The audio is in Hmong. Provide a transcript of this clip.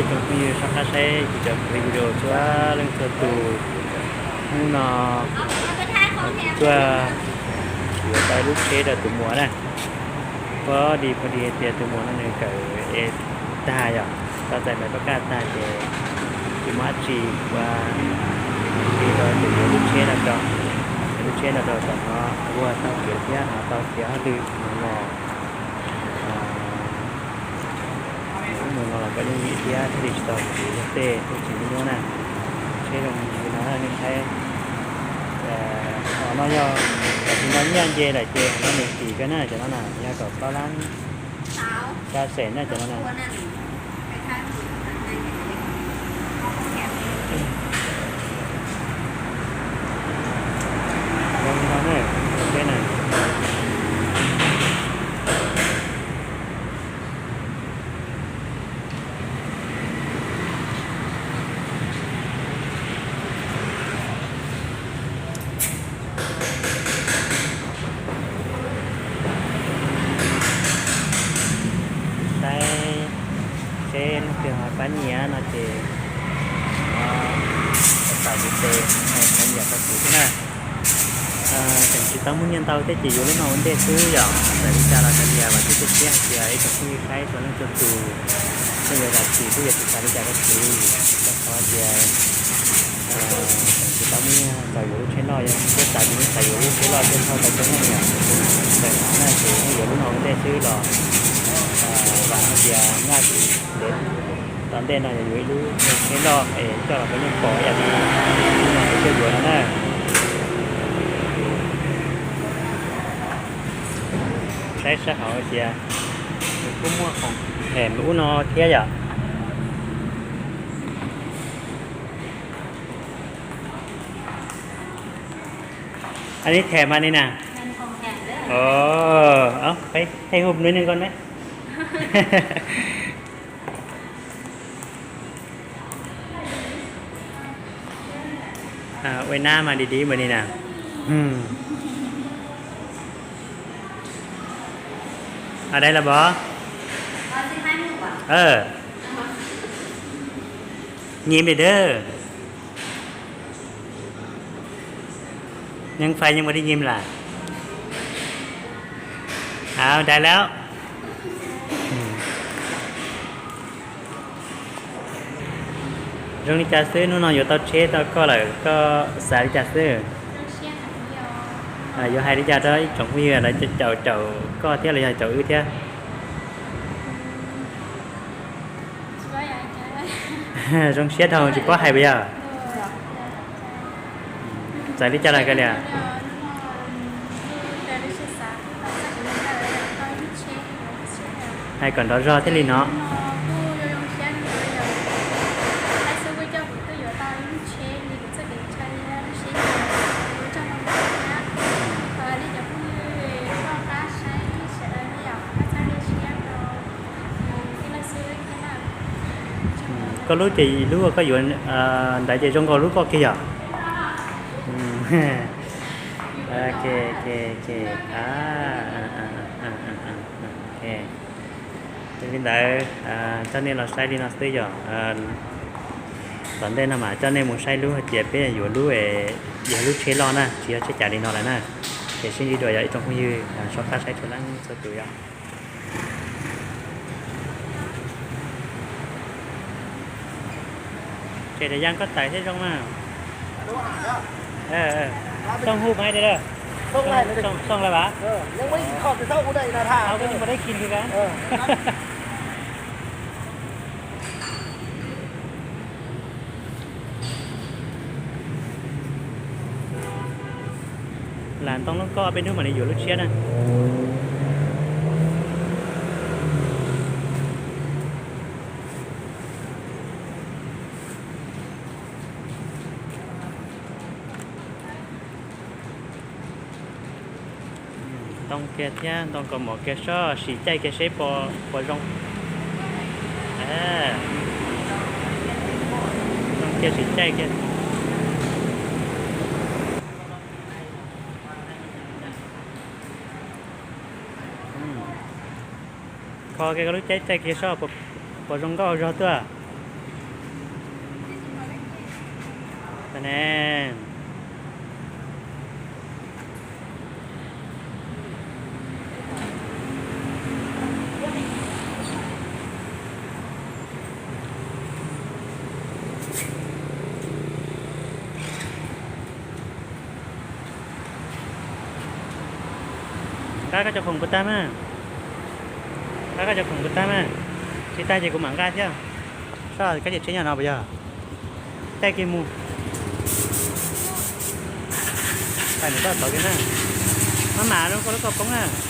Tsoom phooj ywg soj qab saib kuv cov clip video txhua leej txhua tus, hnub no tuaj yuav tau lub tsheb rau tus muam na. Phob di phob di tias tus muam no nws kawm es tag yom, tau txais npais pab kaj tag ces tsis muaj dab tsi ua, li rau tus yuav lub tsheb no rau, lub tsheb no rau kom ho ua tau kev thiab ho tau tiav hauj lwm mus los, mus ub mus no los kom yooj yim thiab thiaj li tsis tau kev luag tej thiab tsis nyuaj na. Tsheb zoo li no nej saib, qhov no yog, tam sim no nyiaj nce lawm ces qhov no nws kim kawg na, cov no na yog kaum plaub lab, xya xees na cov no na. Zoo li no na, ok na. Saib seb leej twg ho pab nyiam no ces, no, pab nyiam rau kuv thiab na. Tseem tsis tau muaj nyiaj ntau thiab ces yuav lub no ua ntej xwb yom. Txawm li cas los kav liam, vam thiab cia siab hais tias ib tsoom phooj ywg saib txhua leej txhua tus, nej yuav zam txim twb yuav tsis xav li cas rau kuv, rau qhov tias tseem tsis tau muaj nyiaj ntau yuav lub tsheb loj, yog kuv xav ces xav yuav lub tsheb loj thiaj thauj tau coob leej yom. Txawm hov na ces nej yuav lub no ua ntej xwb los vam hais tias naj tsis ntev tom ntej no yog yuav ib lub tsheb loj es coj los rau nej pom ib yam li no kuv tuaj yuav no na. Saib sab hauv tias nws kuj muaj khoom them ub no thiab yom. Anw neb them mas ni na. Peb thaij hub nub neej nkoj me. Ua nab mas di di npaum ni na. Dai los pov. Nyim li dawb. Nyeej fais nyeej ua di nyim lawm. Dai lawm. Zoo li cas xwb, hnub no yuav tau tsheb rau koj lawm koj xav li cas xwb? Yuav hais li cas rau ib tsoom phooj ywg lawv caum caum koj thiab los yog caum wb thiab? Zoo siab dhau tsis paub hais puas yog? Txawm li cas los kav liam. Hais kom nrov zog thiaj li no. Koj lub ces lub koj yuav ntawd ces zoo nkaus lub koj kiag yom? Li ntawd, coj nej los saib li no xwb yom. Tom ntej no mas coj nej mus saib lub hais tias peb yuav lub, yog lub tsheb loj na, tsis yog tsheb cav li no lawm na. Ces sib ntsib dua yog ib tsoom phooj ywg soj qab saib txhua leej txhua tus yom. Ces daim yaj koj tawm thiab zoo na. Xoo hu maiv da. Xoo lawm vas. Mus da kis li ka. Lam ntoo lub koj peb hnub mam li yuav lub tshiab na. Ntoo kiag thiab ntoo kaus mom kiag soj sim caij kiag seb puas zoo. Ntoo kiag sim caij kiag. Kho kiag koj lub caij caij kiag soj puas zoo nkauj zog tuaj. Ne, nqa koj cov khoom puas tag mas? Nqa koj cov khoom puas tag mas? Tsis tag ces kuv mam nqa thiab. Soj, koj cov tsheb nyob no puas yog? Caij kiag mus. Pais nws toj tod kiag na. Maj mam rau koj lub koj poob na.